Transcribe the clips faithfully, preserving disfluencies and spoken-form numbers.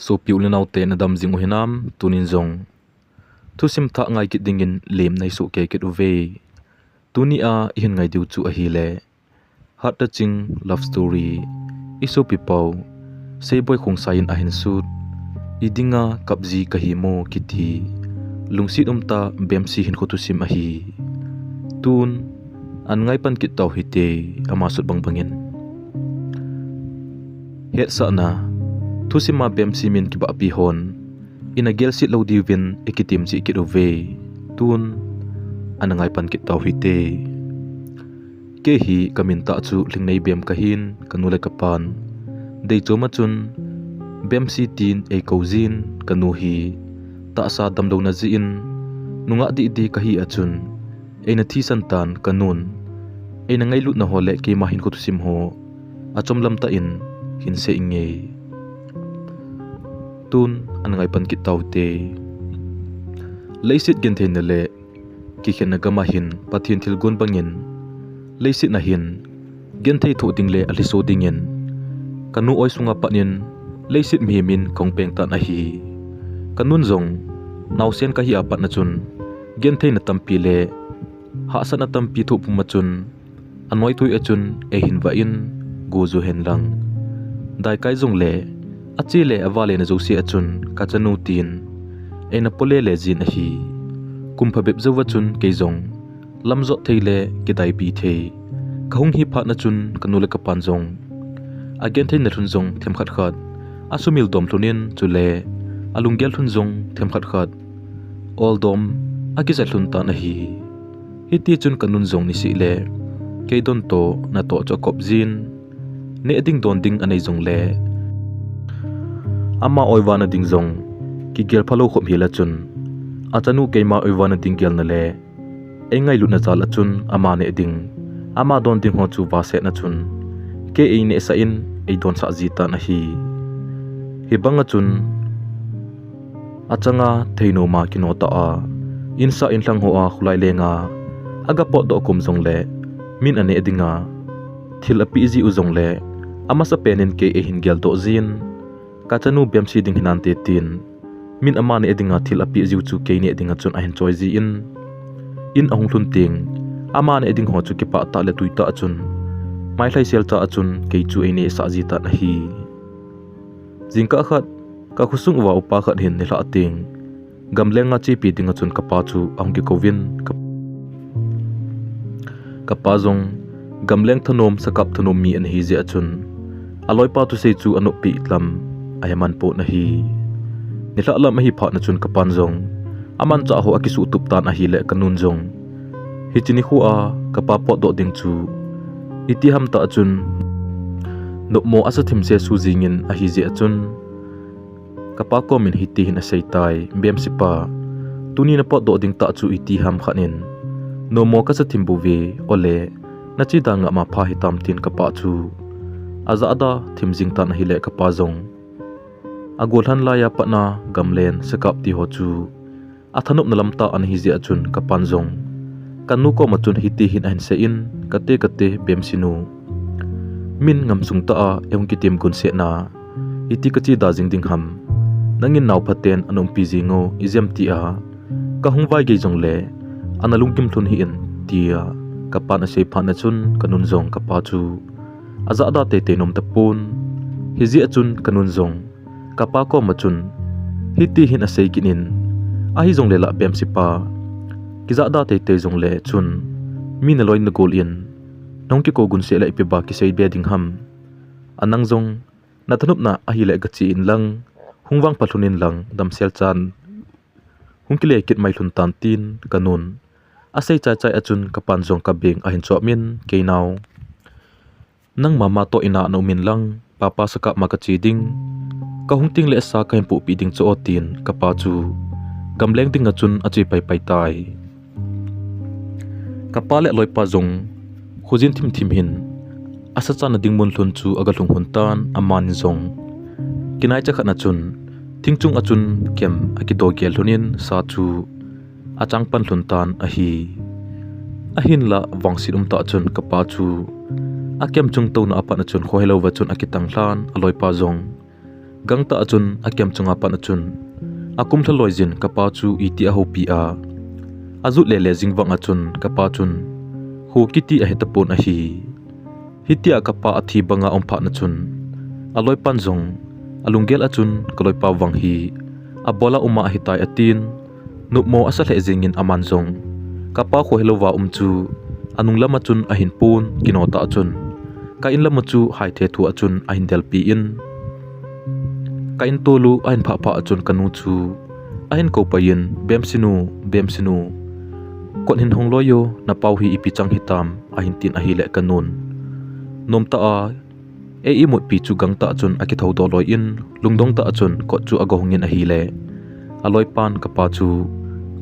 Sopi u le naote nadam jing u hinam, tunin jong thusim thah ngai kit dingin lim nei soh kei kit uve. Tunia ihin ngai diu chu ahile, Hat Taching Love Story, i sopi pau Seiboi Khongsai in ahin sut, I dinga kapji kahi mo kiti, lungset umtah Bemsi hinkho thusim ahi. Tun, ana ngai pan kit tau hite, ama sut bang bangin. Hetsahna, thusima Bemsi min kibahpi hon, ina gelset lou diuvin ikitem cheh kit uve. Tun, ana ngai pan kit tau hite. Kei hi kamin tah chu Lhingnei Bem kahin, kanu le kapan deichom a chun Bemsi tin eikou jin, kanu hi tahsa damlouna jeh in nungah dehdeh kahi a chun eina thisan tan, kanun eina ngailutna ho le keima hinkho thusim ho achomlam tah in hin sei inge. Tun, ana ngai pan kit taute. Leiset gentheina le kikhenna gam a hin Pathen thilgon bangin, leiset na hin genthei thoh ding le alhiso dingin, kanu oi sunga pat in leiset mihem in kahung peng tan ahi. Kanun jong naosen kahi a pat na chun, gentheina tampi le hahsatna tampi thoh pum a chun, anoitoi a chun eihin vah in, go jo hen lang, daikai jongle ache le avale na jouse a chun kachanu tin eina polele jin ahi. Kum phabep jouva chun kei jong lamjot thei le kidaipi thei kahung hi phat na chun, kanu le kapan jong agentheina lhun jong themkhat khat asumil dom lhun in, chule alunggel lhun jong themkhat khat oldom akisa lhun tan ahi. Hiti chun kanun jong niseh le kei don toh natoh chu akop jin, neh ding don ding anei jongle ama oivahna ding jong kigel phalou khop hel a chun, achanu keima oivahna ding gelna le eingailutna jal a chun ama neh ding, ama don ding ho chu vahset na chun, kei einehsah in eidonsah ji tan ahi. Hibang a chun achanga theinom a kino tah a, insah inlhang ho a kholai lenga aga potdoh kum jongle, min aneh dinga thil apeh ji u jongle, amasapen in kei eihin geldoh jin, kachanu Bemsi ding hinante tin, min ama neh dinga thil apeh jiu chu kei neh dinga chun ahin choi jin, in ahung lhun teng, ama neh ding ho chu kipah tah le tui tah a chun mailhaisel cha a chun kei chu einehsah ji tan ahi. Jingkah khat, kakhosung uva upa khat hin nilhah teng, gamlenga chepi dinga chun kapa chu ahung kikouvin, ka, kapa jong gamleng thanom, sakap thanom mi ana hi jeh a chun, aloipa thusei chu anoppi lam aheman pon ahi. Nilhah lam ahi phat na chun kapan jong amanchah ho akisuhtup tan ahile kanun jong, hiche nikho a kapa potdoh ding chu iti ham tah a chun nopmo asa thim sesu jingin ahi jeh a chun, kapa komin hiti hin aseitai, Bemsi pa, tuni napotdoh ding tah chu iti ham khat in, nopmo kasa thim bouve, ole, nache da ngam a pha hitam tin kapa chu ajahda thim jing tan ahile kapa jong agolhan laiya patna gamlen sakap ti ho chu athanopna lam tah ana hi jeh a chun kapan jong kanu koma chun hiti hin ahin seiyin, kate kate Bemsi nu, min ngamsung tah a eihung kitem gunsetna iti kache da jing ding ham, nangin naophaten ana umpi jing o, ijeh ham tia kahung vaigei jongle ana lunggim lhun hih in, tia kapan asei phat na chun kanun jong kapa chu ajahda teitei nom tapon. Hijeh a chun kanun jong kapa koma chun hiti hin asei kit in, ahijongle lah Bemsi pa, kijahda teitei jongle chun mi naloi nagol in nahung kikou gunset le ipi ba kisei be ding ham, anang jong nathanopna ahile gache in lang, hung vangpha lhon in lang, damsel chan hung kile kit mai lhon tan tin kanun asei chaichai a chun kapan jong kabeng ahin chom in, keinao, nangma ma toh ina na um in lang, papa sakap ma kache ding, kahung teng le sa kahin pohpi ding chu o, tin kapa chu gamleng dinga chun ache paipai tai. Kapa le aloipa jong khojin thimthim hin asa channa ding mun lhon chu aga lhung lhon tan, amani jong kinaicha khat na chun thing chunga chun kem akido gel lhon in sa chu achang pan lhon tan ahi. Ahinlah vangset umtah chun kapa chu akem chung touna a pat na chun khohelouva chun akitang lhan, aloipa jong Gangtah a chun akem chunga pat a chun akum lhaloi jin kapa chu iti ahoupi a, ajut lele jing vang a chun kapa chun kho kiti ahetapon ahi. Hitia kapa athi banga um phat a chun aloipan jong alunggel a chun kaloipa vang hi abola uma ahitai atin, nopmo asa lheh jingin aman jong kapa kho helouva um chu anung lama chun ahin pon, kino tah a chun ka in lama chu haithe thu a chun ahin delpi in, ka in tolu ahin phah phah a chun kanu chu ahin koupai in, Bemsinu, Bemsinu, kot hin hong loi o, napao hi ipi chang hitam, ahin tin ahile kanun nomtah a ei imutpi chu gangtah a chun akithoudoh loi in, lungdong tah a chun kot chu agahong in ahile aloipan kapa chu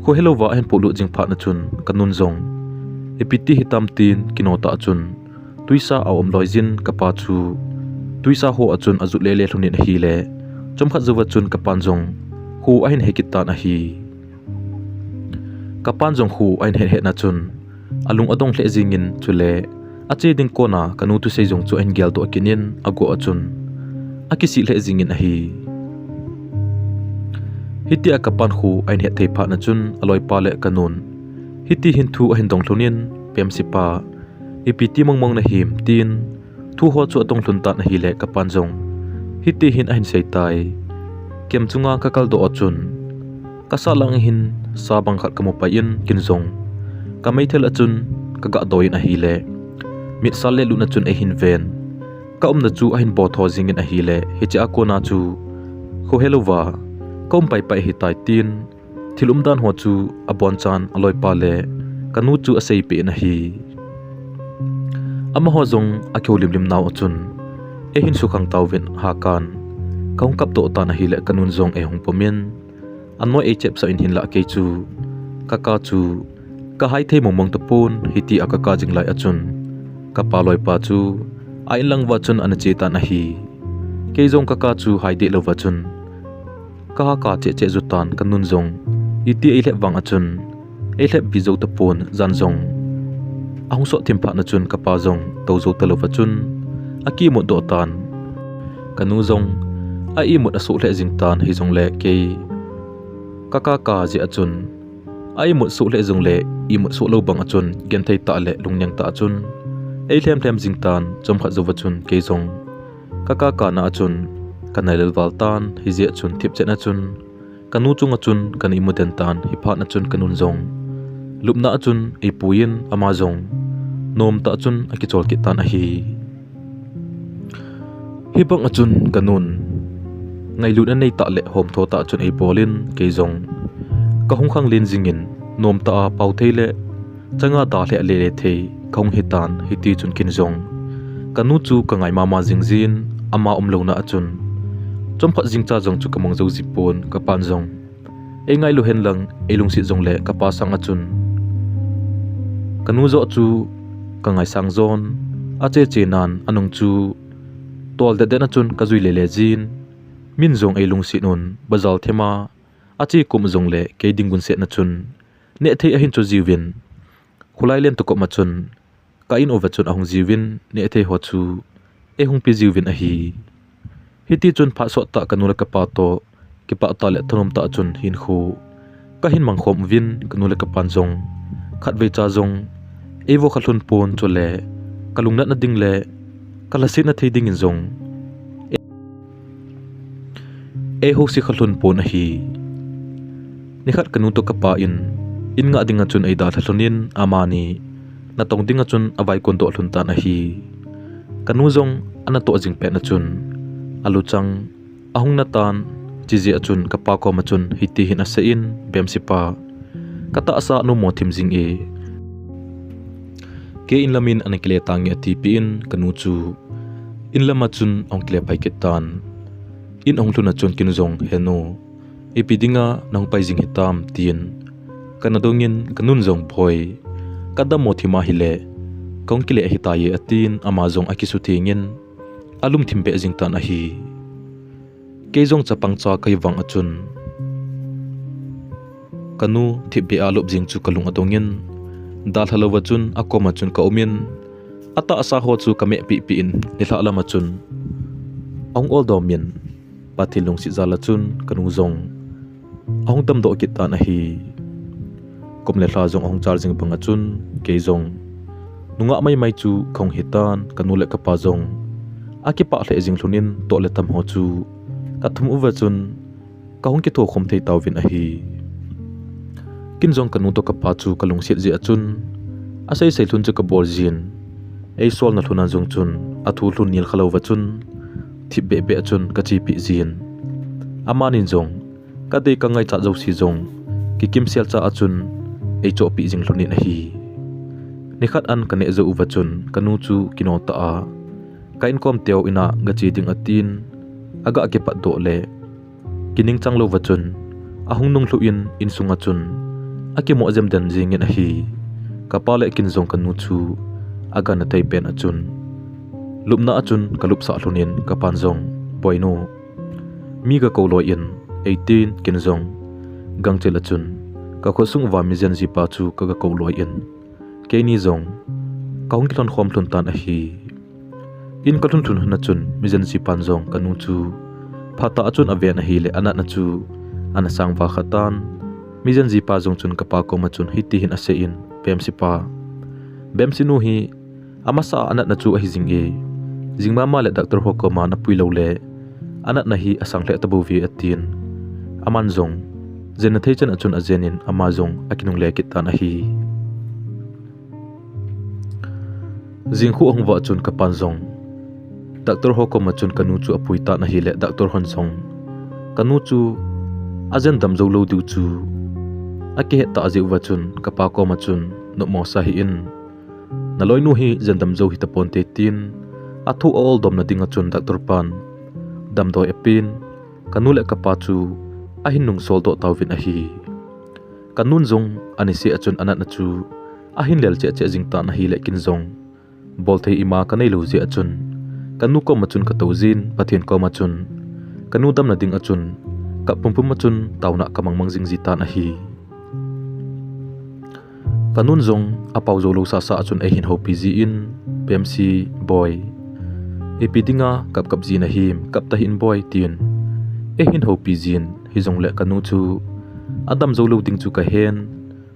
kho helouva ahin pohlut jing phat a chun kanun jong ipi ti hitam tin kino tah a chun twisa aum loi jin kapa chu twisa ho a chun ajut lele lhon in ahile chomkhat jouva chun kapan jong kho ahin hekit tan ahi. Kapan jong kho ahin het het a chun alung adong lheh jingin chule ache ding kona kanu thusei jong chu ahin geldoh kit in ago a chun akisih lheh jingin ahi. Hitia kapan kho ahin het thei phat a chun aloipa le kanun hiti hin thu ahin dong lhon in, Bemsipa, ipi ti mongmong nahim, tin thu ho chu adong lhon tan ahile kapan jong hiti hin ahin seitai, Kem chunga kakaldoh a chun kasah lang hin sa bang khat kamu pai in ken jong kameithal a chun kagah doi in ahile mitsal le lun a chun eihin ven, kaumna chu ahin botho jingin ahile hiche a kona chu kho helouva kaum paipai ahitai tin thil umdan ho chu abonchan aloipa le kanu chu aseipeh in ahi. Amaho jong akihoulimlim nau a chun eihin sukhang tauvin, Hakan, kahung kapdoh tan ahile kanun jong eihung pom in, anoi eichepsah in hinlah kei chu kaka chu kahaithei mongmong tapon, hitia kaka jing lai a chun kapa loipa chu a inlang uva chun ana che tan ahi. Kei jong kaka chu haideh louva chun kaha ka cheh cheh ju tan, kanun jong iti eilhep vang a chun eilhep vi jou tapon, jan jong ahung sot thim phat a chun kapa jong tou jou talouva chun akimutdoh tan. Kanu jong a imut asoh lheh jing tan, hijongle kei kaka ka jeh a chun a imut soh lheh jongle imut soh lou bang a chun genthei tah le lungneng tah a chun eilhem lhem jing tan, chomkhat jouva chun kei jong kaka kana a chun kana lelval tan, hijeh a chun thipchet a chun kanu chunga chun kana imu den tan, hiphat a chun kanun jong lupna a chun eipuiyin ama jong nomtah a chun akichol kit tan ahi. Hibang a chun kanun ngailutna neitah le homtho tah chun eibolin kei jong kahung khanglen jingin nomtah a pao thei le changa dalheh lele thei kahung hitan, hiti chun ken jong kanu chu kangai mama jingjin, ama umlouna a chun chomkhat jingcha jong chu kamang jou jipon, kapan jong eingailu henlang eilungset jongle kapa sanga chun kanu joh chu kangaisang jon, acheche nan anung chu tol det det a chun kajui lele jin, min jong eilungset un, bazar thema ache kom jongle kei dingun set a chun nehthei ahin cho jiuvin, kholai len tokoma chun ka in uva chun ahung jiuvin, nehthei ho chu eihung pe jiuvin ahi. Hiti chun phat sottah kanu le kapa toh kipah tah le thanom tah a chun hinkho kahin mangkhom uvin, kanu le kapan jong khatvei cha jong eivo kha lhon pon, chule kalungnatna ding le kalhasetna thei dingin jong eihouse kha lhon pon ahi. Nikhat kanu toh kapa in in ngah dinga chun eidalha lhonin, amani natong dinga chun avaikondoh lhon tan ahi. Kanu jong anatoh jing pet a chun aluchang ahung natan, chujeh a chun kapa koma chun hiti hin aseiyin, Bemsipa, katahsa anomo thim jinge, kei inlamin ana kile tange, atipeh in kanu chu inlama chun ahung kile pai kit tan. In ahung lhun a chun ken jong, Henu, ipi dinga nahung pai jing hitam, tin kana dongin kanun jong, Boi, kadammo thim ahile kahung kile ahitai, atin ama jong akisuthengin alum thim beh jing tan ahi. Kei jong chapang cha kahi vang a chun kanu thipbeh a alop jing chu kalung adongin, dalha louva chun akoma chun kaumin, atahsa ho chu kamehpeh peh in nilhah lama chun ahung oldomin, Pathen lungset jal a chun kanu jong ahung damdoh kit tan ahi. Kum le lha jong ahung chal jing bang a chun kei jong nungah maimai chu kahung hitan, kanu le kapa jong akipah lheh jing lhon in toh le tam ho chu kathum uva chun kahung kithokhom thei tauvin ahi. Ken jong kanu toh kapa chu kalungset jeh a chun asei sei lhon chu kabol jin, eisolna lhon a jong chun athu lhon nilkha louva chun thip behbeh a chun kachepeh jin. Amanin jong kadei kangaichat jouse jong kikimsel cha a chun eichohpeh jing lhon in ahi. Nikhat an kaneh jou uva chun kanu chu kino tah a, ka inkom teu in a gache ding atin, aga kipatdoh le kiningchang louva chun ahung nunglhuh in, insung a chun akimoh jemden jingin ahi. Kapa le ken jong kanu chu agangthei pen a chun lupna a chun kalupsah lhon in kapan jong, Boinu, mi gakou loi in, eitin ken jong gangchel a chun kakhosung uva mijen jipa chu kaga kou loi in, keini jong kahung kilhon khom lhon tan ahi. In kalhun lhun lhon a chun mijen jipan jong kanu chu phatah a chun aven ahile anatna chu ana sangvah kha tan. Mijen jipa jong chun kapa koma chun hitihin aseiyin, Bemsipa, Bemsinu hi amasa a anatna chu ahi jinge, jing mama le doctor ho koma napui loule anatna hi asang lheh tabouve atin. Aman jong jenna thei chan a chun ajen in ama jong akinungle kit tan ahi. Jingkhu ahung vah chun kapan jong doctor ho koma chun kanu chu apui tan ahile doctor hon jong kanu chu ajen dam jou lou diu chu akihet tah jeh uva chun kapa koma chun, Nopmo sa hih in, naloinu hi jen dam jou hitaponte, tin athu a-oldomna dinga chun doctor pan damdoi apen, kanu le kapa chu ahin nungsoldoh tauvin ahi. Kanun jong aniseh a chun anatna chu ahin lel cheh cheh jing tan ahile ken jong bolthei ima kanei lou jeh a chun kanu koma chun katou jin, Pathen koma chun kanu damna dinga chun kap pumpum a chun taona kamangmang jing ji tan ahi. Kanun jong apao jou lou sasa a chun eihin houpi jin, Bemsi, Boi, ipi dinga kapkap ji nahim, kap tahih in Boi, tin eihin houpi jin, hijongle kanu chu adam jou lou ding chu kahen,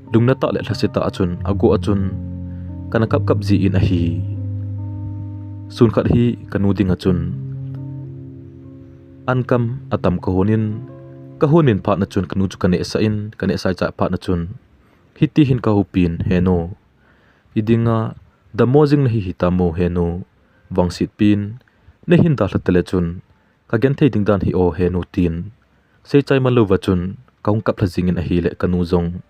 lungna tah le lhasetah a chun aguh a chun kana kapkap jin ahi. Sun khat hi kanu dinga chun ankam atam kahon in, kahon in phat na chun kanu chu kanehsah in, kanehsah chai phat na chun hitihin kahoupin, Henu, idinga dammo jing nahi hitamo Henu, vangsetpin neihin dalha tale chun kagenthei ding dan hi o Henu, tin seichai man louva chun kahung kaplha jingin ahile kanu jong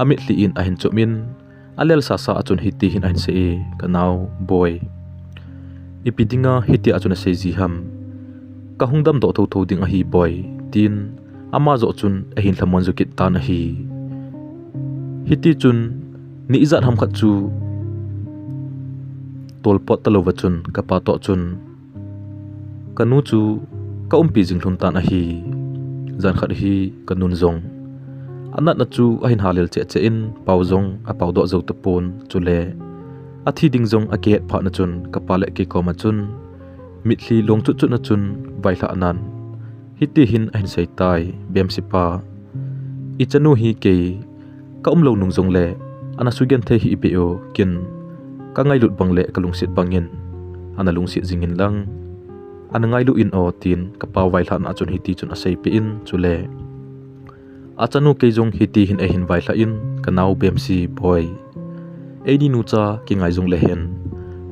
amitlhi in ahin chom in, alel sasa a chun hitihin ahin seiye, Kanao Boi, ipi dinga hitia chun nasei ji ham, kahung damdoh thotho ding ahi Boi, tin ama joh chun ahin lhamon jo kit tan ahi. Hitichun ni ijat ham khat chu tolpot talouva chun kapa toh chun kanu chu kaumpi jing lhon tan ahi. Jan khat hi kanun jong anatna chu ahin halel cheh cheh in, pao jong apaodoh jou tapon, chule athi ding jong akihet phat na chun kapa le kei koma chun mitlhi long chutchut na chun vailhah nan hitihin ahin seitai, Bemsipa, ichanu hi kei kaum lou nung jongle ana sugenthei hih beh o, ken kangailut bang le kalungset bangin ana lungset jingin lang ana ngailu in o, tin kapa vailhahna a chun hitichun aseipeh in, chule achanu kei jong hitihin eihin vailhah in, Kanao Bemsi, Boi, eini nucha kingai jongle hen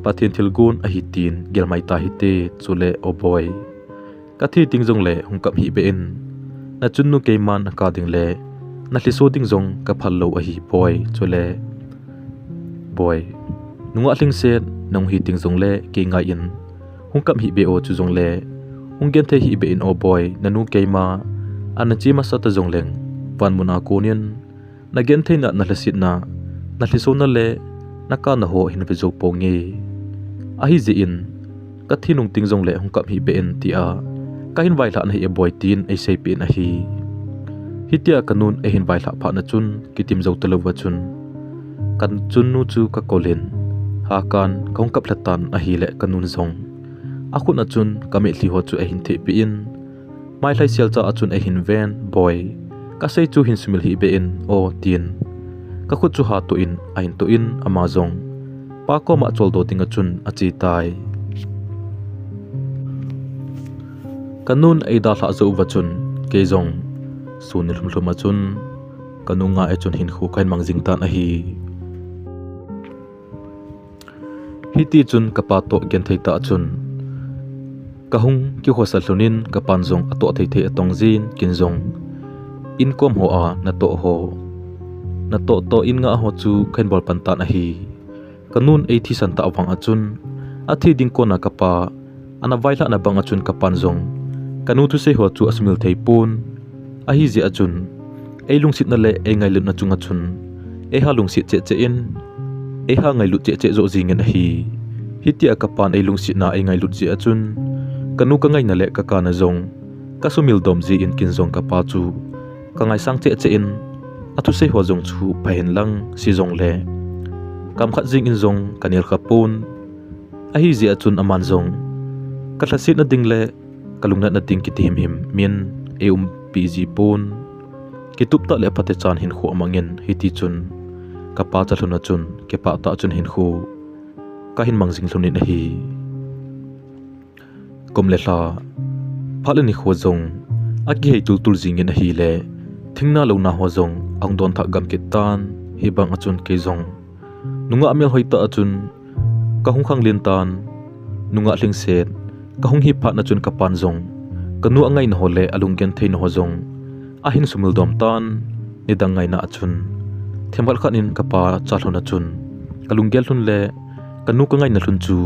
Pathen thilgon ahi tin gel mai tahite, chule o Boi, kathi ding jongle hung kap hih beh in, nachunnu keiman nakap ding le nalhiso ding jong kaphal lou ahi Boi, chule Boi, nungah lhingset nahung hi ding jongle kei ngai in hung kap hih beh o, chujongle hung genthei hih beh in o Boi, nanu keima ana che masa ta jongleng vanmun a konin nagentheina, nalhasetna, nalhisona le nakapna ho hin ve jou ponge. Ahijeh in kathi nung ding jongle hung kap hih beh in tia kahin vailhah nahi e Boi, tin eiseipeh in ahi. Hitia kanun eihin vailhah phat na chun kitim jou talouva chun kachunnu chu kakol in, hakan kahung kaplha tan ahile kanun jong akhut a chun kamitlhi ho chu eihin thehpeh in, Mailhai sialcha a chun eihin ven, Boi, kasei chu hin sumil hih beh in, aw, tin. Kakhut chu hatoh in, ahin toh in, ama jong pa koma choldo dinga chun ache tai. Kanun eidalhah jou uva chun, kei jong sun ni lhumlhum a chun kanu ngai a chun hinkho kahin mang jing tan ahi. Hiti chun kapa toh genthei tah a chun kahung kikhosa lhon in, kapan jong atoh thei thei atong jin, kin jong inkom hoa natoh ho, natoh toh in ngah ho chu kahin bol pan tan ahi. Kanun eithisan tah vang a chun, athi ding kona kapa ana vailhahna bang a chun kapan jong kanu thusei ho chu asumil thei pon. Ahijeh a chun eilungsetna le eingailutna chunga chun eiha lungset cheh cheh in, eiha ngailut cheh cheh joh jingin ahi. Hitia kapan eilungsetna eingailut jeh a chun kanu kangaina le kakana jong kasumil dom jeh in, kin jong kapa chu kangaisang cheh cheh in, athusei ho jong chu pha hen lang, si jongle kamkhat jingin jong kanel kha pon. Ahijeh a chun aman jong kalhasetna ding le kalungnatna ding kiti himhim min eiumpi ji pon. Kitup tah le phatechan hinkho amangin, hiti chun kapa cha lhon a chun kipah tah chun hinkho kahin mang jing lhon in ahi. Kum le lha, phat le nikho jong akihei tultul jingin ahile, thingna louna ho jong ahung don thah gam kit tan, hibang a chun kei jong nungah melhoi tah a chun kahung khanglen tan, nungah lhingset kahung hi phat a chun kapan jong kanu angaina ho le alunggentheina ho jong ahin sumil dom tan, nidang ngaina a chun themkhat khat in kapa cha lhon a chun kalunggel lhon le kanu kangaina lhon chu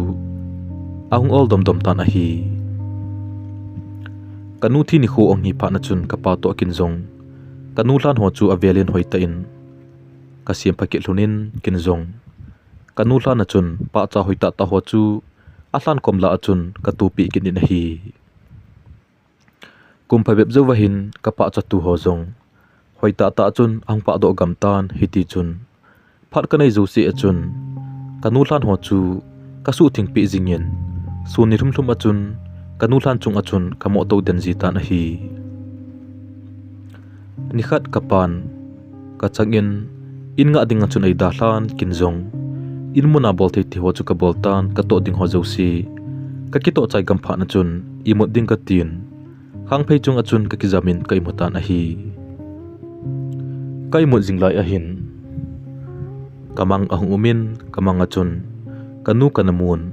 ahung ol domdom tan ahi. Kanu thi nikho ahung hi phat a chun kapa toh kin jong kanu lhan ho chu avelin hoitah in kasem pha kit lhon in, kin jong kanu lhan a chun pahcha hoitah tah ho chu alhan kom lah a chun katohpeh kit in ahi. Kum phabep jouva hin kapahcha tu ho jong hoitah tah a chun ahung pahdoh gam tan, hiti chun phat kanei jouse a chun kanu lhan ho chu kasuhtheng peh jingin, sun ni lhumlhum a chun kanu lhan chunga chun kamoh tou den ji tan ahi. Nikhat kapan kachangin, in ngah dinga chun eidalhan, kin jong in muna bol thei thei ho chu kabol tan, katoh ding ho jouse kakitoh chai gam phat a chun imut ding katin, khangphei chunga chun kakijam in ka imu tan ahi. Ka imut jing lai ahin kamang ahung um in, kamang a chun kanu kana mun.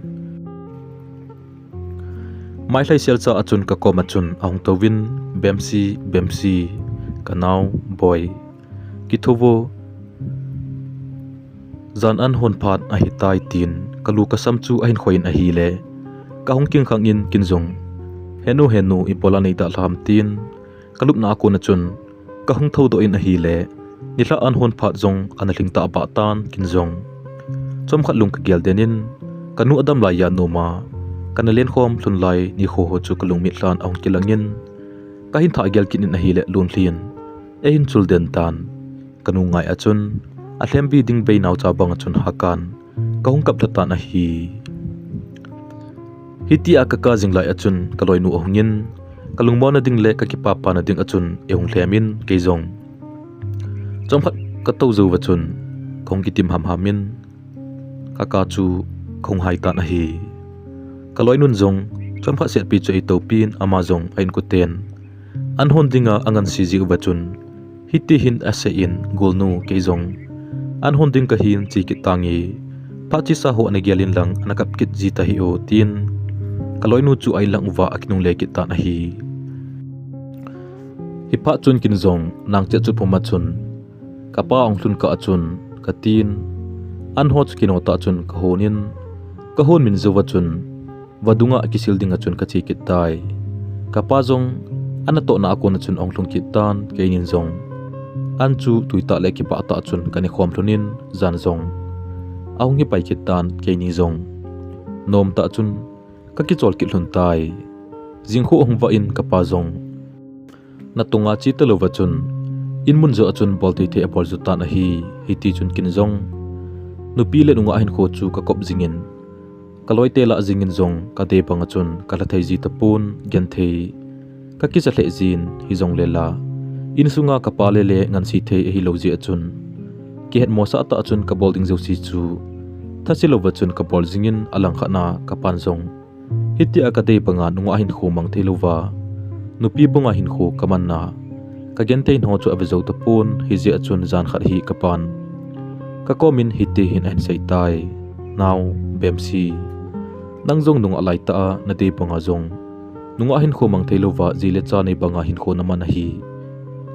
Mailhai sialcha a chun kakoma chun ahung touvin, Bemsi, Bemsi, kanao, Boi, kitho vo, jan an hon phat ahitai, tin kalu kasam chu ahin khoi in ahile, kahung kingkhang in, kin jong, Henu, henu, ibola neidalha ham, tin kalupna a kona chun kahung thoudoh in ahile, nilhah an hon phat jong ana lhing tahbeh tan, kin jong chomkhat lung kagel den in, kanu adam laiya noma kana lenkhom lhon lai nikho ho chu kalungmit lhan ahung kilangin, kahin thah gel kit in ahile, lunlhin eihin chul den tan. Kanu ngai a chun alhembi ding bei naocha banga chun hakan kahung kap lha tan ahi. Hitia kaka jing lai a chun kaloinu ahung in, kalungmonna ding le kakipapana ding a chun eihung lhem in, kei jong chomkhat katou jouva chun kahung kitim hamham in, kaka chu kahung hai tan ahi. Kaloinun jong chomkhat setpi chu eitoupin, ama jong a inkoten an hon dinga anganse jiuva chun, hiti hin asei in, Golnu, kei jong an hon ding kahin che kit tange, phat chesa ho ana gel in lang ana kap kit ji tahih o, tin kaloinu chu a inlang uva akinungle kit tan ahi. Hiphat chun kin jong nangchet chu puma chun kapa ahung lhun kah a chun katin, an ho chu kino tah chun kahon in, kahon min jouva chun vadunga kisil dinga chun kache kit tai. Kapa jong anatohna a kona chun ahung lhung kit tan, keinin jong an chu tuitah le kipah tah chun kana khom lhon in, jan jong ahung hi pai kit tan, keini jong nomtah chun kakichol kit lhon tai. Jingkho ahung vah in kapa jong natunga che talouva chun, inmun joh a chun bol thei thei abol ju tan ahi. Hiti chun kin jong nupi le nungah hinkho chu kakop jingin, kaloite lah jingin jong kadei banga chun kalha thei ji tapon, genthei Ka kisa lheh jin, hijongle la, insunga kapa le le ngansi thei ahilou jeh a chun, kihet mosah tah a chun kabol ding jouse chu thase louva chun kabol jingin, alangkhat na kapan jong hitia kadei banga nungah hinkho mang thei louva, nupi banga hinkho kamanna kagenthei ho chu ave jou tapon, hijeh a chun jan khat hi kapan kakomin hiti hin ahin seitai. Nao, Bemsi, nang jong nungah laitah a nadei banga jong nungah hinkho mang thei louva, ji le cha nei banga hinkho naman ahi.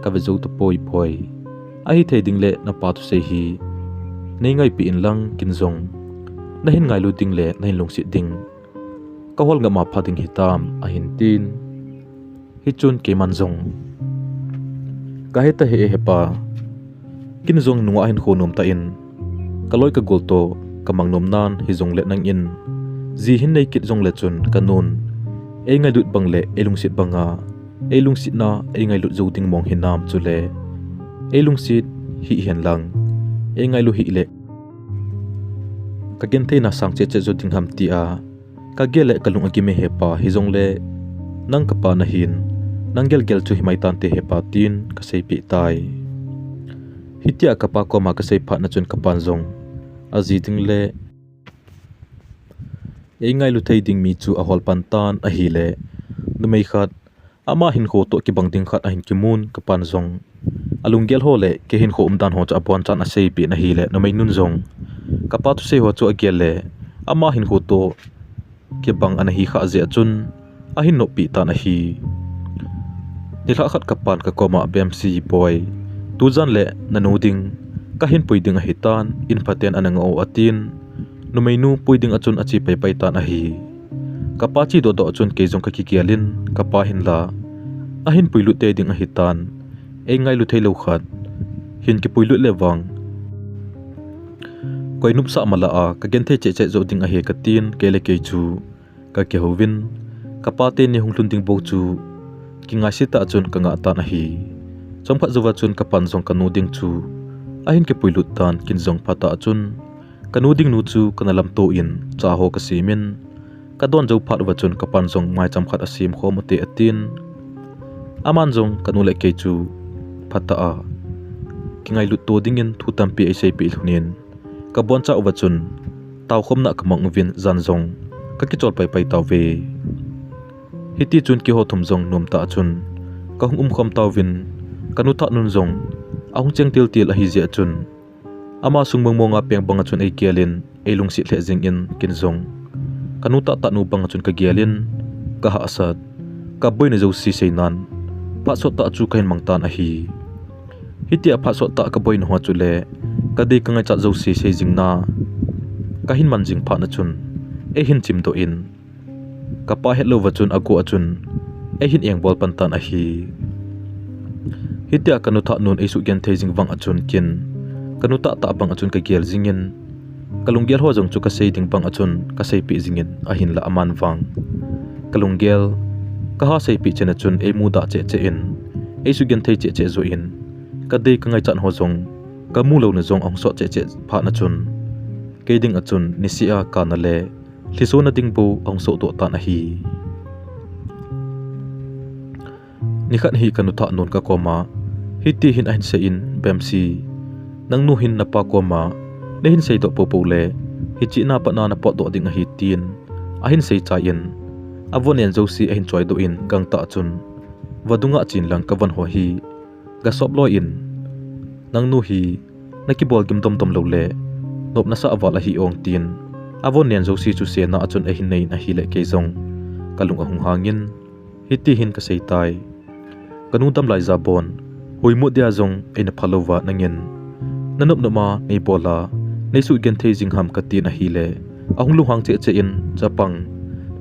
Kave jou tapoi poi. Ahithei ding le napa thusei hi nei ngaipi in lang, kin jong nahin ngailu ding le nahin lungset ding kahol ngam a pha ding hitam, ahin tin. Hichun keiman jong, Kaheta hih e hepa, ken jong nungah hinkho nomtah in kaloi kagol toh kamang nom nan, hijongle nangin ji hin nei kit jongle chun kanun eingailut bang le eilungset banga, eilungsetna eingailut jou ding mong hinam, chule eilungset hih hen lang, eingailu hih le kagentheina sang cheh cheh jou ding ham tia kagel le kalung agim e hepa, hijongle nang kapa nahin, nang gelgel chu himai tante hepa, tin kaseipeh tai. Hitia kapa koma kasei phat na chun kapan jong aji ding le eingailu thei ding mi chu ahol pan tan ahile, numei khat ama hinkho toh kibang ding khat ahin kimun, kapan jong alunggel ho le kei hinkho umdan ho chu abonchan aseipeh in ahile, numeinun jong kapa thusei ho chu agel le ama hinkho toh kibang ana hi khah jeh a chun ahin noppeh tan ahi. Nilhah khat kapan kakoma, Bemsi boi, tujan le nanu ding kahin pui ding ahitan, in phaten ana ngah o, atin, numeinu pui ding a chun ache paipai tan ahi. Kapa che dohdoh a chun kei jong kakigel in, kapa hinla ahin puilut tei ding ahitan, eingailu theilou khat hin kipuilut le vang koi nopsah mala a kagenthei cheh cheh jou ding ahi, katin, kei le kei chu kakihouvin, kapa teni hung lhun ding bou chu kingaise tah a chun kangah tan ahi. Chomkhat jouva chun kapan jong kanu ding chu ahin kipuilut tan, ken jong phatah a chun kanu ding nu chu kana lamto in, cha ho kasemin, kadon jou phat uva chun kapan jong maicham khat asem khom ute, atin, aman jong kanu le kei chu phatah a kingailut to dingin thu tampi eiseipeh lhonin, kaboncha uva chun taokhomna kamang uvin, jan jong kakichol paipai tauve. Hitichun keiho thum jong nomtah a chun kahung umkhom tauvin, kanu Thatnun jong ahung cheng tiltil ahijeh a chun ama sung mongmonga peng banga chun eigelin, eilungset lheh jingin, ken jong kanu Thattah nu banga chun kagelin, kahahsat, kaboina jouse seinan phat sottah chu kahin mang tan ahi. Hitia phat sottah kaboina ho chule kadei kangaichat jouse sei jingna kahin man jing phat na chun eihin chimdoh in, kapa hetlouva chun ago a chun eihin engbol pan tan ahi. Hitia kanu Thatnun eisugenthei jing vang a chun ken kanu Tahtah banga chun kagel jingin, kalunggel ho jong chu kasei ding banga chun kaseipeh jingin, ahinla aman vang kalunggel kaha seipeh chan a chun eimudah cheh cheh in, eisugenthei cheh cheh joh in, kadei kangaichat ho jong kamu louna jong ahung sot cheh cheh phat na chun, kei dinga chun niseh a kana le lhisona ding bou ahung sohdoh tan ahi. Nikhat hi kanu Thatnun kakoma hiti hin ahin seiyin, Bemsi, nangnu hin napa koma nahin seidoh poupou le hiche na pat na napotdoh ding ahi, tin ahin seichai in, avon nen jouse ahin choidoh in, gangtah chun vadunga chen lang kavon ho hi gasop loi in, nangnu hi nakibol gim domdom loule nop nasah val ahi ong, tin avon nen jouse chu sena a chun eihin neiyin ahile, kei jong kalung ahung hangin, hiti hin kaseitai. Kanu Damlai jabon, huimut dia jong eina phalouva nangin nanop nop a neibol a neisugenthei jing ham katin ahile, ahung lunghang cheh cheh in, chapang,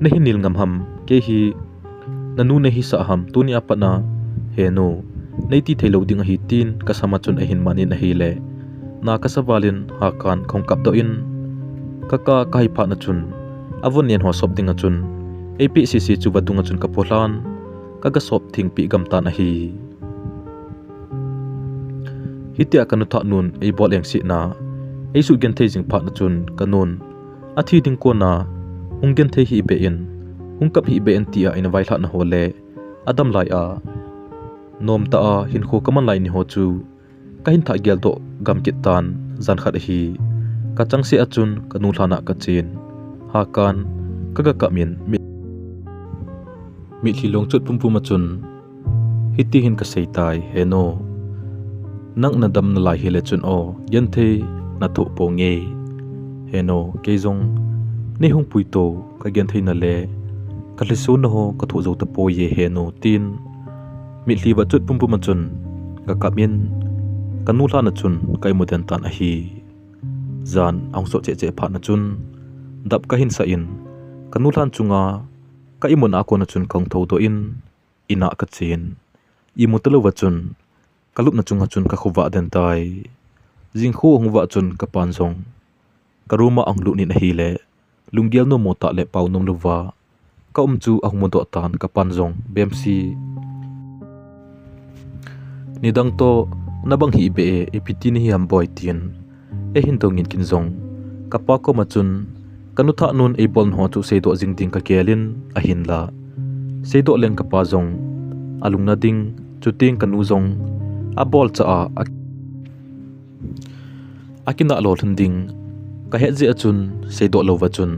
nahin nil ngam ham, kei hi nanu neihisah ham, tunia pat a, henu, neiti theilou ding ahi, tin kasama chun eihin man in ahile, na kasa valin hakan kahung kapdoh in, kaka kahai phat na chun avon nen ho sop dinga chun eipeh sese chu vadunga chun kapolhan, kagasop thengpeh gam tan ahi. Hitia kanu Thatnun eibol engsetna eisugenthei jing phat na chun kanun athi ding kona hung genthei hih beh in, hung kap hih beh in tia eina vailhahna ho le Adam lai a, nom tah a hinkho kaman lai ni ho chu kahin thah geldoh gam kit tan. Jan khat ahi, kachang seh a chun kanu lhan a kachen, hakan kaga kap in, mit, mitlhi long chot pumpum a chun hiti hin kasei tai, "He nu, nang nadam nalai hile chun o, genthei nathoh ponge. He nu, kei jong neihung puito, kagenthei na le kalhisona ho kathoh jou tapoi e, he nu," tin mitlhi va chot pumpum a chun kakap in, kanu lhan a chun ka imu den tan ahi. Jan ahung sot cheh cheh phat na chun dap kahin sah in, kanu lhan chunga ka imu na a kon a chun kahung thoudoh in, in a kachen. Imu talou va chun kalupna chunga chun kakhovah den tai. Jingkho ahung vah chun kapan jong ka room a ahung lut in ahile, lunggel nom mo tah le pao nom louva ka um chu ahung mudoh tan, kapan jong bemsi. "Nidang toh nabang hih beh e, ipi ti nahi ham boi?" tin eihin dong in, ken jong kapa koma chun kanu thah nun eibol na ho chu seidoh jing ding kagel in, ahinla seidoh leng kapa jong alungna ding, chuteng kanu jong abol cha a, a akinah lolhing ding kahet jeh a chun seidoh lou va chun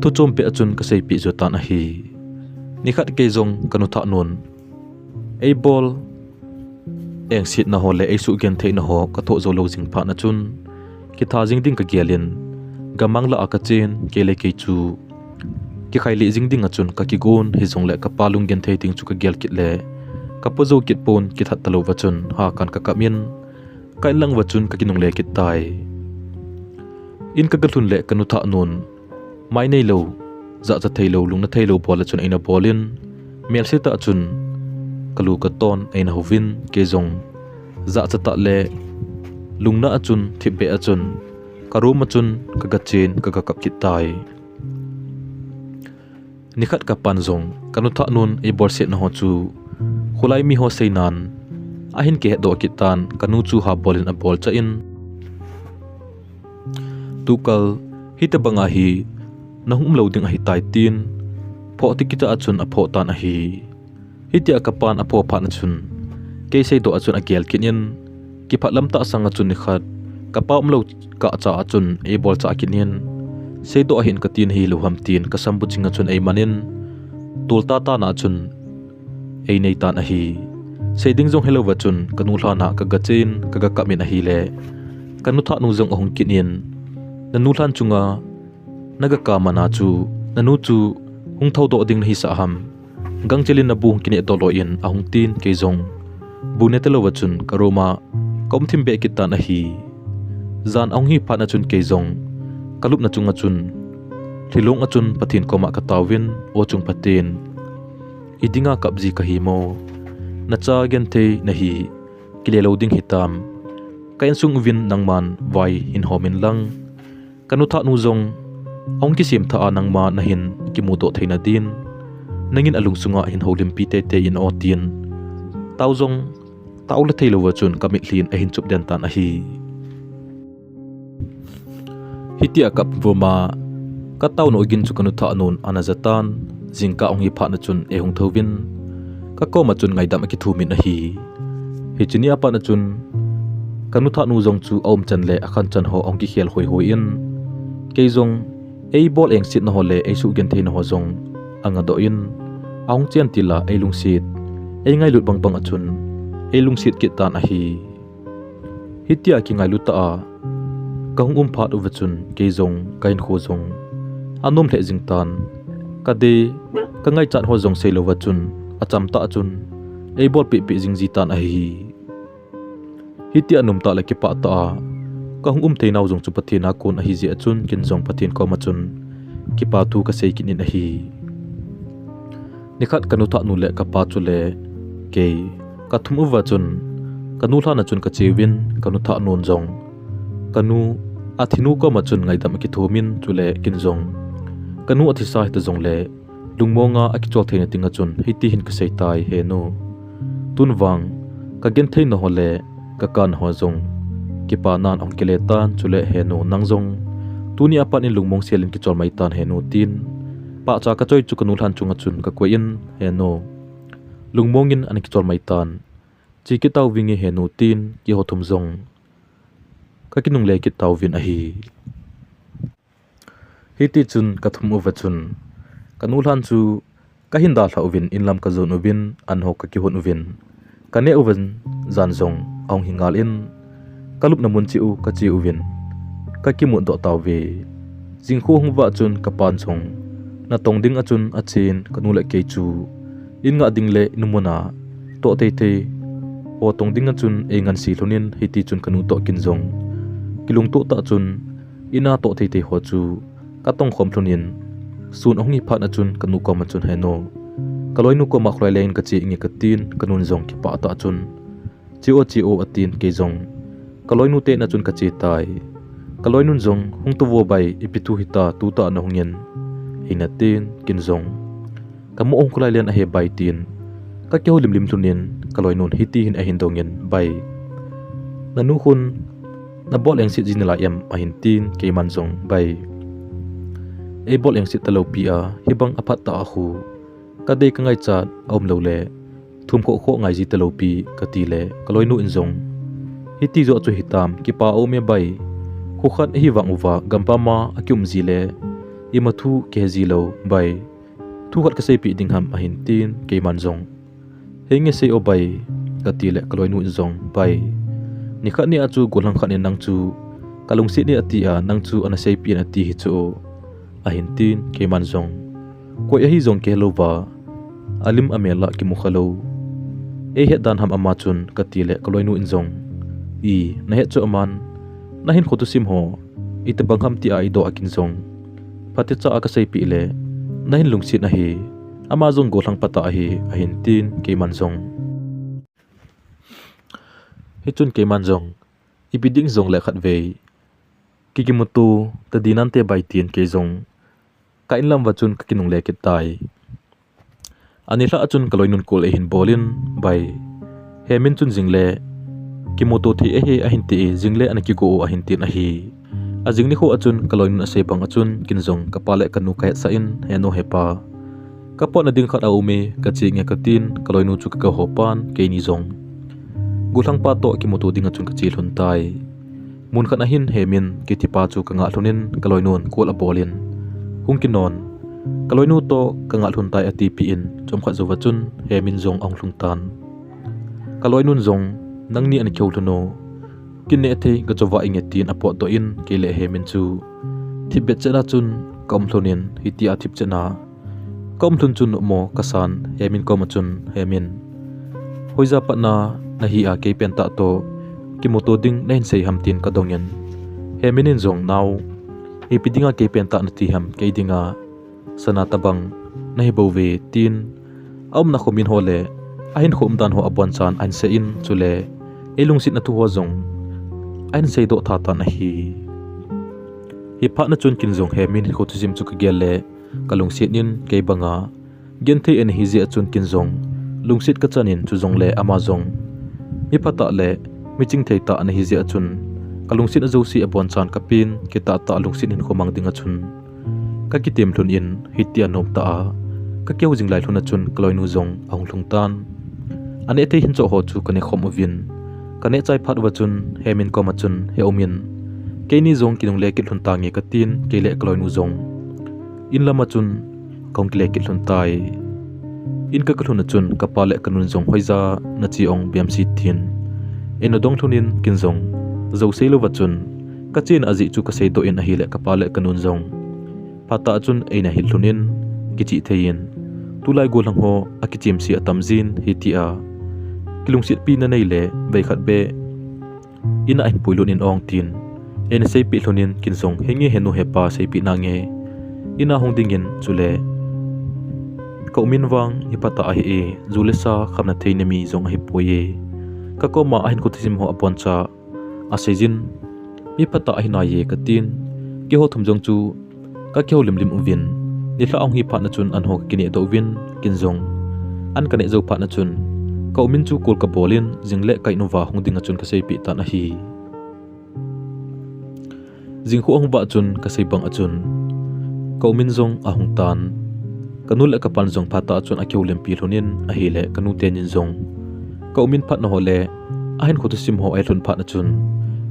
thu chom peh a chun kaseipeh jo tan ahi. Nikhat kei jong kanu thah nun eibol engsetna ho le eisuh gentheina ho kathoh jou lou jing phat na chun, kitha jing ding kagel in, gamang lah a kachen, kei le kei chu kikhai lih jing ding a chun kakigon, hijongle kapa lung genthei ding chu kagel kit le kapo jou kit pon, kithat talou va chun hakan kakap in, ka in lang va chun kakinungle kit tai. In kaga lhun le kanu thah nun mai neilou, jachat theilou, lungna theilou bol a chun eina bol in, melsetah a chun kalu katon eina houvin, kei jong jachat tah le lungna a chun thipbeh a chun ka room a chun kaga chen, kaga kap kit tai. Nikhat kapan jong kanu thah nun eibolsetna ho chu kholai mi ho seinan ahin kihetdoh kit tan, kanu chu habol in abol chah in, "Tukal hitobang a hi nahung um lou ding ahitai," tin phoh ti kicha a chun aphoh tan ahi. Hitia kapan aphoh phat na chun kei seidoh a chun agel kit in, kiphat lam tah sang a chun nikhat kapa umlou kah cha a chun eibol chah kit in, "Seidoh ahin kati nahi lou ham?" tin kasam bu ching a chun eiman in, tol tah tah na a chun einei tan ahi. Sei ding jong helou va chun kanu lhan a kaga chen, kaga kap in ahile, kanu thah nu jong ahung kit in, "Nanu lhan chunga naga kap man a chu, nanu chu hung thoudoh ding nahisah ham? Gangchel in nabu hung kineh doh loi in," ahung tin, kei jong bu ne talou va chun ka room a ka um thim beh kit tan ahi. Jan ahung hi phat na chun kei jong kalupna chunga chun lhilong a chun Pathen koma kataovin, "O chung Pathen, idinga kap ji kahi mo? Nacha genthei nahi, kile lou ding hitam? Ka insung uvin nangman vai hin hom in lang, kanu thah nu jong ahung kisem thah a nangma nahin kimudoh theina din, nangin alungsunga hin houlimpi teitei in o," tin tao jong tao le theilou va chun ka mitlhi in ahin chup den tan ahi. Hitia kap vuma ka taona ogin chu kanu thah nun ana ja tan, jingkah ahung hi phat na chun eihung thouvin, ka koma chun ngaidam akithum in ahi. Hiche ni a pat na chun kanu thah nu jong chu aum chan le akhan chan ho ahung kikhel hoi hoi in, kei jong eibol engsetna ho le eisuh gentheina ho jong anga doh in, ahung chen til a eilungset, eingailut bang bang a chun eilungset kit tan ahi. Hitia kingailut tah a kahung um phat uva chun kei jong ka hinkho jong anom lheh jing tan, ka dei ka ngaichat ho jong seilou va chun acham tah a chun eibol peh peh jing ji tan ahi. Hitia nomtah le kipah tah a kahung um theinau jong chu Pathen a kon ahi jeh a chun ken jong Pathen koma chun kipa thu kasei kit in ahi. Nikhat kanu thah nu le kapa chule kei kathum uva chun kanu lhan a chun kache uvin, kanu thah nun jong kanu athinu koma chun ngaidam akithum in, chule ken jong kanu athisa hita jongle lungmonga akichol theina dinga chun hiti hin kasei tai, he nu. Tun vang kagenthei na ho le kakap na ho jong kipa nan ahung kile tan, chule he nu nang jong tuni a pat in lungmong sel in kichol mai tan, he nu, tin pahcha kachoi chu kanu lhan chunga chun kakoi in, he nu, lungmong in ana kichol mai tan. Che kit tauvinge henu tin keiho thum jong ka kinungle kit tauvin ahi. Hiti chun ka thum uva chun ka nu lhan chu ka hin dalha uvin inlam ka jon uvin an ho ka kihon uvin ka neh uvin jan jong ahung hi ngal in ka lupna mun cheh u ka che uvin ka kimu doh tauve. Jingkhu hung vah chun ka pan jong natong ding a chun achen ka nu le kei chu in ngah ding le in mun a toh thei thei ho tong ding a chun ei ngansi lhon in hiti chun ka nu toh kin jong kilungto tah chun in a toh thei thei ho chu ka tong khom lhon in sun ahung hi phat a chun ka nu kom a chun henu ka loinu kom a kholai leng in ka che inge ka tin ka nun jong kipah tah chun che o che o atin kei jong ka loinu te na chun ka che tai. Ka loinun jong hung to vo bai ipi thu hita tuta na hung in hina tin kin jong ka mo hung kholai len ahi bai tin ka kihou limlim lhon in ka loinun hiti hin ahin dong in bai na nu khun na bol engsit jin lai em ahin tin keiman jong bai ei bol engsit talo pi a hibang aphat ta a khu ka dei ka ngaichat a um lo le thum kho kho ngai ji talo pi ka ti le ka loinu in jong hiti jo chu hitam kipa a um e bai khu khat hi vang uva gampa ma a ki um ji le ima thu ke ji lo bai thu khat ka seipi ding ham ahin tin keiman jong henge sei o bai ka ti le ka loinu in jong bai ni khat ni a chu gollhang khat ni nang chu ka lungset ni ati a nang chu ana seipi in ati hi chu ahin tin keiman jong koi ahi jong ke lo va alim amel la kimu kha lo ei het dan ham ama chun ka ti le ka loinu in jong i na het chu aman na hin khotu sim ho i te bang ham ti a i do akin jong phate cha a ka seipi le na hin lungset ahi ama jong gollhang pata ahi ahin tin keiman jong hi chun keiman jong ipi ding jong le khat vei kikimutu ta dinan te bai tin kei jong ka inlam va chun ka kinungle kit tai. Ani hla chun ka loinun kol e hin bol in bai he min chun jing le kimutu thei e he ahin ti e jing le ana kigo u ahin tin ahi. A jing ni kho a chun ka loinun a sei bang a chun kin jong ka pa le ka nu ka het sa in he nu he pa ka pot na ding khat a um e ka che nge ka tin ka loinu chu ka ka ho pan keini jong gollhang pa to kimutu ding a chun ka che lhon tai. Mun khat ahin he min kiti pa chu ka ngah lhon in ka loinun kol a bol in hung kinon ka loinu to ka ngah lhon tai ati pi in chom khat jo va chun he min jong ahung lhung tan. Ka loinun jong nangni ana kihou lhon u kin ne thei ka cho va inge tin a pot doh in kei le he min chu thip bet chena chun ka um lhon in hiti a thip chena ka um lhon chun mo ka san he min kom a chun he min hoija patna na hi a kei pen ta to kimutu ding na hin sei ham tin ka dong in he min in jong nau ipi dinga kei pen ta na ti ham kei dinga sana tabang na hi bo ve tin a umna khomin ho le a hin khom dan ho a bon chan an se in chule ei lungsit na thu ho jong an sei do tha tan ahi. Hi phat na chun kin jong he min kho thu jim chu ka gel le ka lungset in kei banga gen thei ana hi jeh a chun kin jong lungset ka chan in chu jong le ama jong mi phatah le mi ching thei tah ana hi jeh a chun ka lungset a josi a bon chan ka pin kitah tah lungset in khomang ding a chun ka kitem lhun in hiti a nom tah a ka keu jing lai lhun a chun ka loinu jong ahung lhung tan. Ane thei hin cho ho chu ka ne khom uvin ka ne chai phat uva chun he min kom a chun he um in keini jong kinungle kit lhun tange ka tin kei le ka loinu jong in lam a chun ka hung kile kit lhun tai. In ka ka lhun a chun ka pa le ka nun jong hoija na chi ong biam si tin ei na dong lhun in kin jong jo sei lo va chun ka chena a jeh chu ka sei doh in ahi le ka pa le ka nun jong phatah chun ei na hil lhun in kichi thei in tulai gollhang ho a kichim si a tam jin hiti a kilungset pi na nei le vei khat be in a hin pui lhun in ong tin ei na sei pi lhun in kin jong he nge he nu he pa sei pi na nge in a hung ding in chule ka um in vang hi phatah ahi e ju le sa kham na thei na mi jong ahi poi e ka kom a a hin kho thu jim ho a bon cha a sei jin mi phatah ahi nai e ka tin keiho thum jong chu ka kihou limlim uvin ni hla hung hi phat na chun an ho ka kine doh uvin kin jong an ka ne jo phat na chun ka um in chu kol ka bol in jing le ka in uva hung ding a chun ka sei pi tan ahi. Jing kho hung vah chun ka sei bang a chun ka um in jong ahung tan Kanu le kapan jong phatah chun akihoulimpi lhon in ahile kanu tenin jong ka um in phatna ho le ahinkho thusim ho ahilhun phat a chun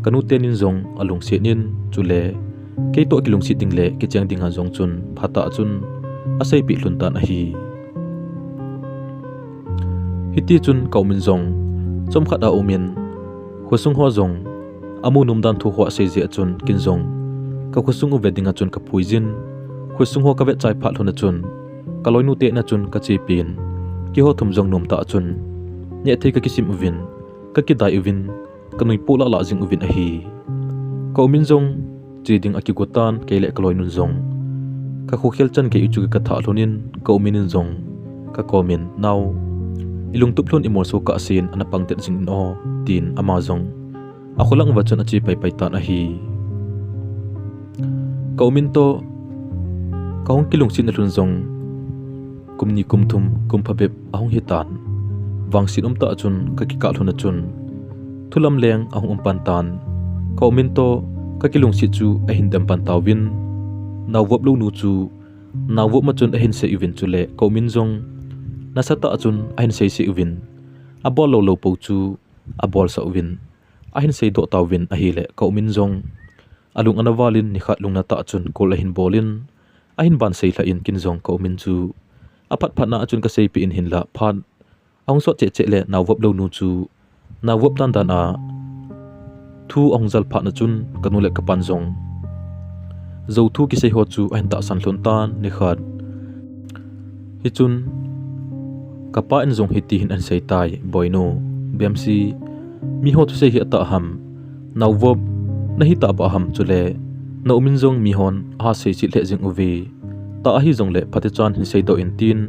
kanu tenin jong alungset in chule keitoh kilungset ding le kicheng ding a jong chun phatah chun aseipeh lhon tan ahi. Hitichun ka um in jong chomkhat a um in khosung ho jong amu nom dan thu ho asei jeh a chun kin jong ka khosung u ve ding a chun ka puijin, khosung ho ka vetchai phat lhon a chun ka loinu te in a chun ka chepi in, keiho thum jong nom tah a chun nehthei ka kisim uvin, ka kidai uvin, ka nui poh lah lah jing uvin ahi. Ka um in jong che ding akigo tan, kei le ka loinun jong ka khokhel chan gei u chu ka thah lhon in ka um in in jong ka kom in, "Nao, i lungtup lhon i molso kah sen ana pang det jing in o," tin ama jong akholang uva chun ache paipai tan ahi. Ka um in toh ka hung kilungset na lhon jong kum ni kum thum kum phabep ahung hi tan. Vangset um tah a chun ka kikah lhon a chun thu lamleng ahung um pan tan. Ka um in toh ka kilungset chu ahin dem pan tauvin, naovop lounu chu naovop ma chun ahin sei uvin chule ka um in jong nasatah a chun ahin sei sei uvin, abol lou lou pou chu abolsah uvin, ahin seidoh tauvin ahile ka um in jong alung ana val in nikhat lungna tah a chun call ahin bol in, ahin ban sei lhah in kin jong ka um in chu aphat phat na a chun ka seipeh in hinlah phat ahung sot cheh cheh le naovop lounu chu naovop dan dan a thu ahung jal phat na chun kanu le kapan jong jou thu kisei ho chu ahin tahsan lhon tan nikhat. Hichun kapa in jong hiti hin ahin sei tai, "Boinu, Bemsi, miho thusei hi atah ham, naovop nahi tah bah ham chule na um in jong mihon aha seiset lheh jing uve, tah ahi jongle phatechan hin seidoh in," tin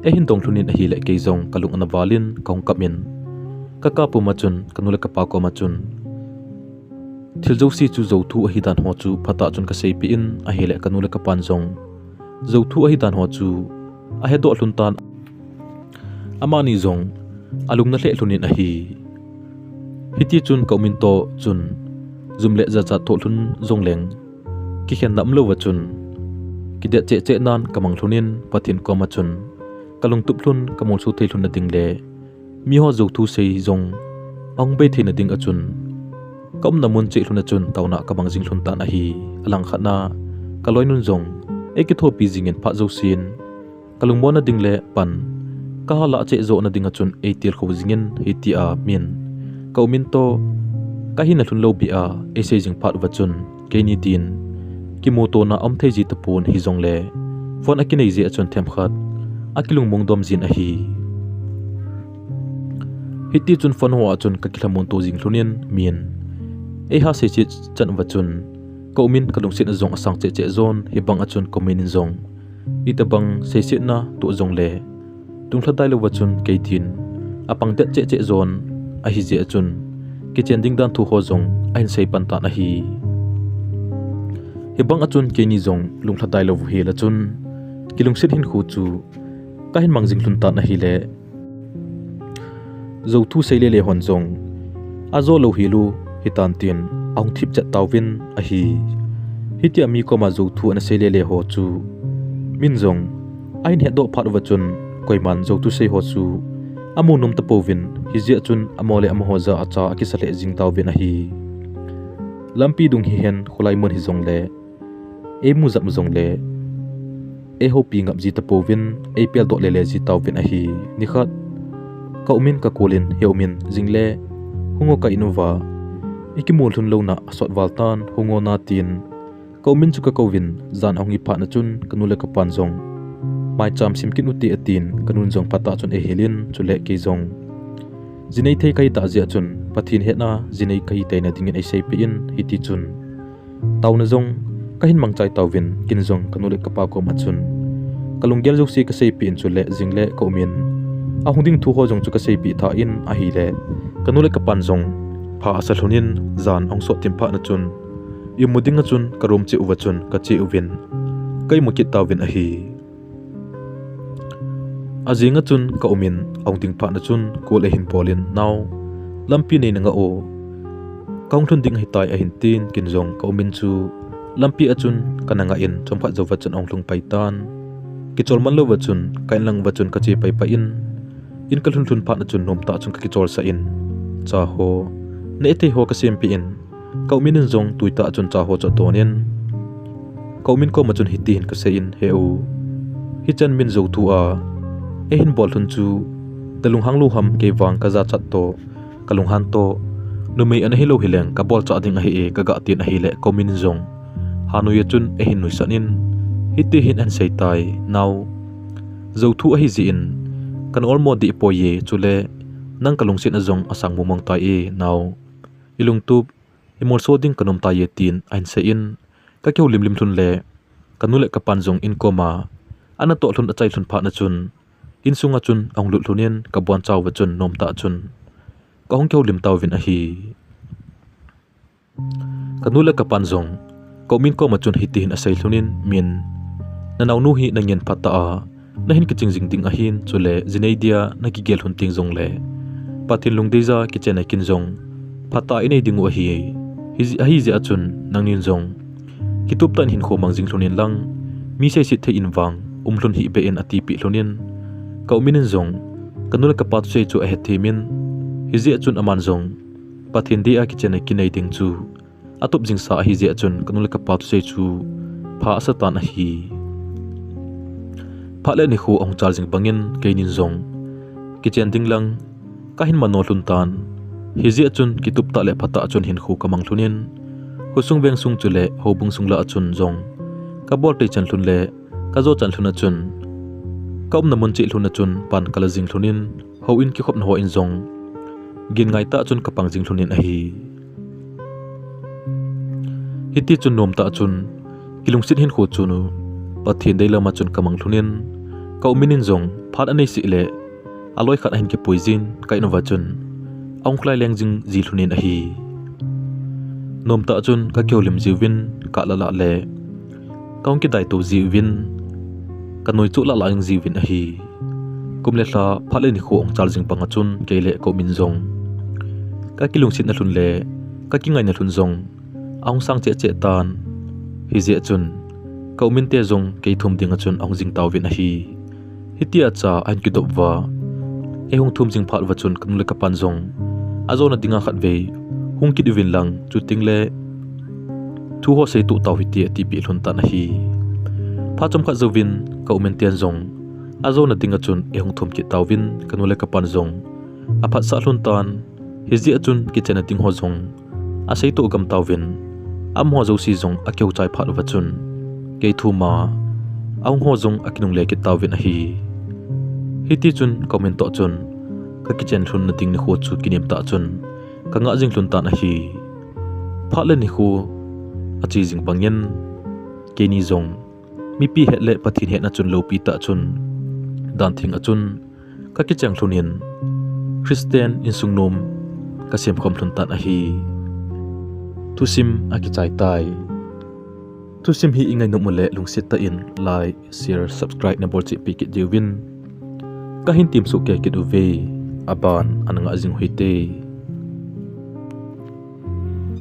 eihin dong lhon in ahile kei jong ka lung ana val in ka hung kap in ka kap pum a chun kanu le kapa kom a chun thil jouse chu jou thu ahi dan ho chu phatah chun ka seipeh in ahile kanu le kapan jong jou thu ahi dan ho chu ahedoh lhon tan. Amani jong alung na lheh lhon in ahi. Hitichun ka um in toh chun jum le jachat thoh lhon jongleng kikhenna umlou va chun kidet cheh cheh nan ka mang lhon in Pathen kom a chun ka lungtup lhon, ka molso thei lhon na ding le miho jou thu sei jong ahung bei thei na ding a chun ka umna mun cheh lhon a chun taona ka mang jing lhon tan ahi. Alangkhat na ka loinun jong eikithopi jing in phat jousen ka lungmon na ding le pan ka ha lah cheh joh na ding a chun eitilkhou jing in hitia min ka um in toh ka hina lhon lou beh a eisei jing phat uva chun keini din kimutona aum thei ji tapon hijongle phone akinei jeh a chun themkhat akilungmong dom jin ahi. Hitichun phone ho a chun ka kilhamon to jing lhon in min eiha seiset chan uva chun ka um in ka lungset na jong asang cheh cheh jon, hibang a chun ka um in jong itobang seisetna toh jongle lunglhadai lou va chun kei din apang det cheh cheh jon ahi jeh a chun kichen ding dan thu ho jong ahin sei pan tan ahi. Hibang a chun keini jong lunglhadai lou hel a chun kilungset hinkho chu ka hin mang jing lhon tan ahile jou thu sei lele hon jong ajo lou hel u hitan tin ahung thip chet tauvin ahi. Hitia mi koma jou thu ana sei lele ho chu min jong ahin hetdoh phat uva chun koiman jou thu sei ho chu amu nom tapouvin, hijeh a chun amaho le amaho jah a cha akisa lheh jing tauvin ahi. Lampi dung hihen kholai mun hijongle eimu jap jongle eihoupi ngap ji tapouvin, eipeldoh lele ji tauvin ahi. Nikhat ka um in ka call in, "He U Min, jingle hung o ka in uva, ikimu lhon louna asot val tan, hung o na," tin ka um in chu ka kouvin, jan ahung hi phat na chun kanu le kapan jong, "Maicham sim kit ute," atin, kanun jong phatah chun eihil in, chule kei jong jinei thei kahi tah jeh a chun Pathen hetna jinei kahi tei na dingin eiseipeh in, hitichun taona jong kahin mangchai tauvin, kin jong kanu le kapa koma chun kalunggel jouse kaseipeh in, chule jingle ka um in ahung ding thu ho jong chu kaseipeh tha in ahile, kanu le kapan jong pha asa lhon in jan ahung sot tim phat na chun imu ding a chun ka room cheh uva chun kache uvin ka imu kit tauvin ahi. Ajing a chun ka um in ahung ding phat na chun call eihin bol in, "Nao, lampi nei na ngah o, kahung lhun ding ahitai," ahin tin, kin jong ka um in chu lampi a chun kana ngah in chomkhat jouva chun ahung lhung pai tan. Kichol man louva chun ka inlang uva chun ka che paipai in, in ka lhun lhun phat a chun nomtah chun ka kichol sah in, cha ho, neh thei ho ka sempeh in, ka umin in jong tuitah chun cha ho chu adon in, ka umin koma chun hiti hin ka sei in, He u, hichan min jou thu a eihin bol lhun chu, na lunghang lou ham, kei vang ka jachat toh, ka lunghan toh, numei ana hilou hileng ka bolchah ding ahi e, ka gah tin ahile ka umin in jong hanoi a chun eihin nuisat in, hiti hin ahin sei tai, Nao, jou thu ahi jeh in kana olmo deh poi e, chule nang ka lungset a jong asang mong mong tai e, nao, i lungtup, i molso ding ka nom tai e, tin ahin sei in, ka kihoulim lim lhun le ka nu le ka pan jong in koma ana toh lhun achai lhun phat a chun, insunga chun ahung lut lhun in ka boncha uva chun nomtah chun ka hung kihoulim tauvin ahi. Ka nu le ka pan jong ka umin koma chun hiti hin asei lhun in, Min, na naonu hi na ngen phatah a nahin kiching jing ding ahin, chule jinei dia na kigel lhun teng jongle Pathen lungdeija kichenna kin jong phatah a inei ding u ahi. Hi, ahi jeh a chun nangnin jong kituptah in hinkho mang jing lhun in lang, mi seiset thei in vang um lhun hih beh in, atipeh lhun in, ka umin in jong ka nu le ka pa thusei chu ahet them in, hijeh a chun aman jong Pathen dia kichenna kin nei ding chu atup jingsa ahi jeh a chun ka nu le ka pa thusei chu pha asa tan ahi. Phat le nikho ahung chal jing bangin keinin jong kichen ding lang kahin mano lhun tan. Hijeh a chun kituptah le phatah a chun hinkho ka mang lhun in, khosung vengsung chule houbung sung lah a chun jong ka bol tei chan lhun le ka jo chan lhun a chun, ka umna mun cheh lhun a chun pan ka la jing lhun in, houin kikhopna ho in jong gin ngaitah chun ka pang jing lhun in ahi. Hiti chun nomtah chun kilungset hinkho chu Pathen deilam a chun ka mang lhun in, ka umin in jong phat anei seh le aloi khat ahin kipui jin, ka in uva chun ahung khlai leng jing ji lhun in ahi. Nomtah chun ka kihoulim jiuvin, ka lah lah le ka hung kidaitou jiuvin, ka noi chu lah lah jing jiuvin ahi. Kum le lha, phat le nikho ahung chal jing bang a chun kei le ka umin jong ka kilungsetna lhun le ka kingaina lhun jong ahung sang cheh cheh tan. Hijeh a chun ka umin te jong kei thum ding a chun ahung jing tauvin ahi. Hitia cha ahin kidop uva, ei hung thum jing phat uva chun ka nu le ka pan jong ajona dinga khatvei hung kit uvin lang, chuteng le thu ho seitoh tau hite, atipeh lhun tan ahi. Phat chomkhat jouvin ka umin ten jong ajona dinga chun ei hung thum kit tauvin, ka nu le ka pan jong aphatsah lhun tan. Hijeh a chun kichenna ding ho jong aseitoh gam tauvin, amaho jouse jong akihou chai phat uva chun kei thum a ahung ho jong akinungle kit tauvin ahi. Hiti chun ka umin toh chun ka kichen lhunna ding nikho chu kinemtah chun ka ngah jing lhun tan ahi. Phat le nikho ache jing bangin keini jong mipi het le Pathen hetna chun loupi tah chun, dan theng a chun ka kicheng lhun in, Christian insung nom ka semkhom lhun tan ahi. Thusim akichai tai. Thusim hi ingainom uleh lungset tah in like, share, subscribe nabol chehpeh kit diuvin kahin temsoh kit uve. Aban ana ngah jing u hite.